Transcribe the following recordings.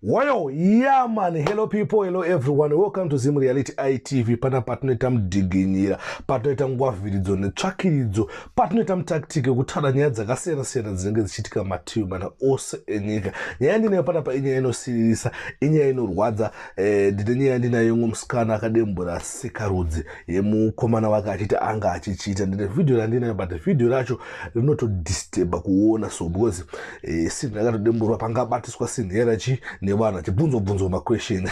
Wayo, yeah man, hello people, hello everyone, welcome to Zim Reality ITV. Pana patinoita mudhiginyira, patinoita ngwavhiridzo netsvakiridzo, patinoita mutaktiki yekutaura nyaya dzakasiyana siyana dzinenge dzichiitika mativi mana ose enyika. Nyaya yandinayo panapa inyaya inosiririsa, inyaya inorwadza. Eh, ndine nyaya yandinayo imwe musikana akadembura sikarudzi yemukomana wake achiti anga achichiita. Ndine vhidhiyo randinayo, but vhidhiyo racho rinotodisturba kuona so because eh, sinhi rakatodemburwa pangabatiswa sinhi yera chi nevanhu achibvunzwa bvunzwa maquestion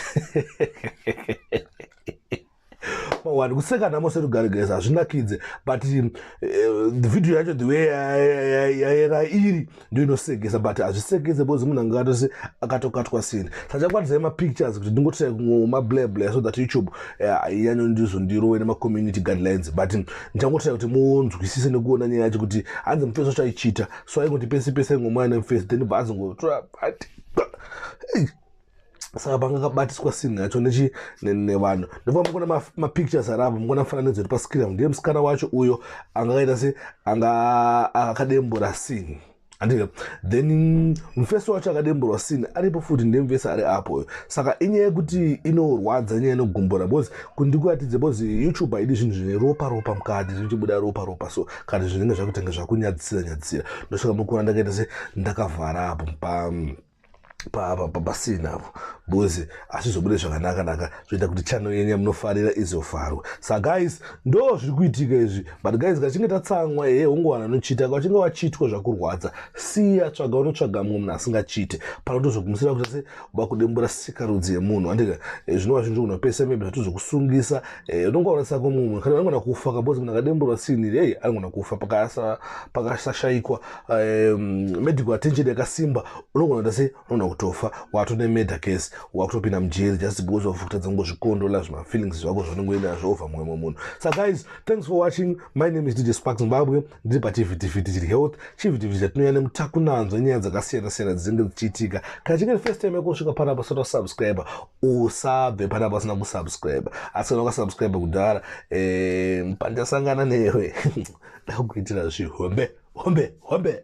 mawani kuseka nhamo serugare guys hazvinakidze but the video yacho the way yaera iri ndiyo inosekesa but hazvisekese because munhu anga akatose akatokatwa sini saka chakwatidzai mapictures kuti ndingotirai kumableble so that youtube haiyanyo ndizondirowe nemacommunity guidelines but ndichangotirai kuti munzwisise nekuona nyaya yacho kuti hanzi mufesi wacho aichita so aingoti pese pese aingomwaya nemufesi then bva azongotora saka panga kabatiswa sinhi yacho nechi nevanhu ndobva mukuona mapictures ari apa mukuona mufananidzo iri pascreen ndiye musikana wacho uyo anga akaita se anga akadembura sinhi andika then mufesi wacho akademburwa sinhi aripo futi ndiye mufesi ari apo uyo saka inyaya yekuti inorwadza nyaya inogumbura because kundikuratidze because youtube haidi zvinhu zvine ropa ropa mukati zvichibuda ropa ropa so kana zvinenge zvakutanga zvakunyadzisira nyadzisira ndosaka mukuona ndakaita se ndakavhara apo pa pasina apo because hazvizobude zvakanaka naka zvoita kuti channel yenyu yamunofarira izovharwa. Sa guys, ndo zviri kuitika izvi. But guys, kachinge tatsamwa ehe ungowana anochita, kachinge wachitwa zvakurwadza siya, tsvaga unotsvaga mumwe munhu asingachite pano tozogumisira kuti se vakudembura sikarudzi yemunhu andika eh, zvinova zvinhu zvokunopesa maybe zvatozokusungisa eh, unonga urasako mumwe munhu kana anogona kufa kabozi munhu akademburwa siniri ei anogona kufa pakasashaikwa eh, medical attention yakasimba unogona kuita sei unogona kutofa watone murder case wakutopinda mujeri just because of kutadza kungozvikondola zvimafeelings zvako zvaunenge uinazvo over mumwe munhu. So guys, thanks for watching. My name is DJ Spark Zimbabwe. Ndiri pachivhitivhiti chiri health chivhitivhiti chatinouya nemutakunanzwa nyaya dzakasiyana siyana dzinenge dzichiitika. Kana chinge first time yako kusvika panapa usati wasubscribe, usabve panapa usina kusubscribe. Asi kana wakasubscribe kudhara eh, pandasangana newe ndakuitira zvihombe hombe hombe.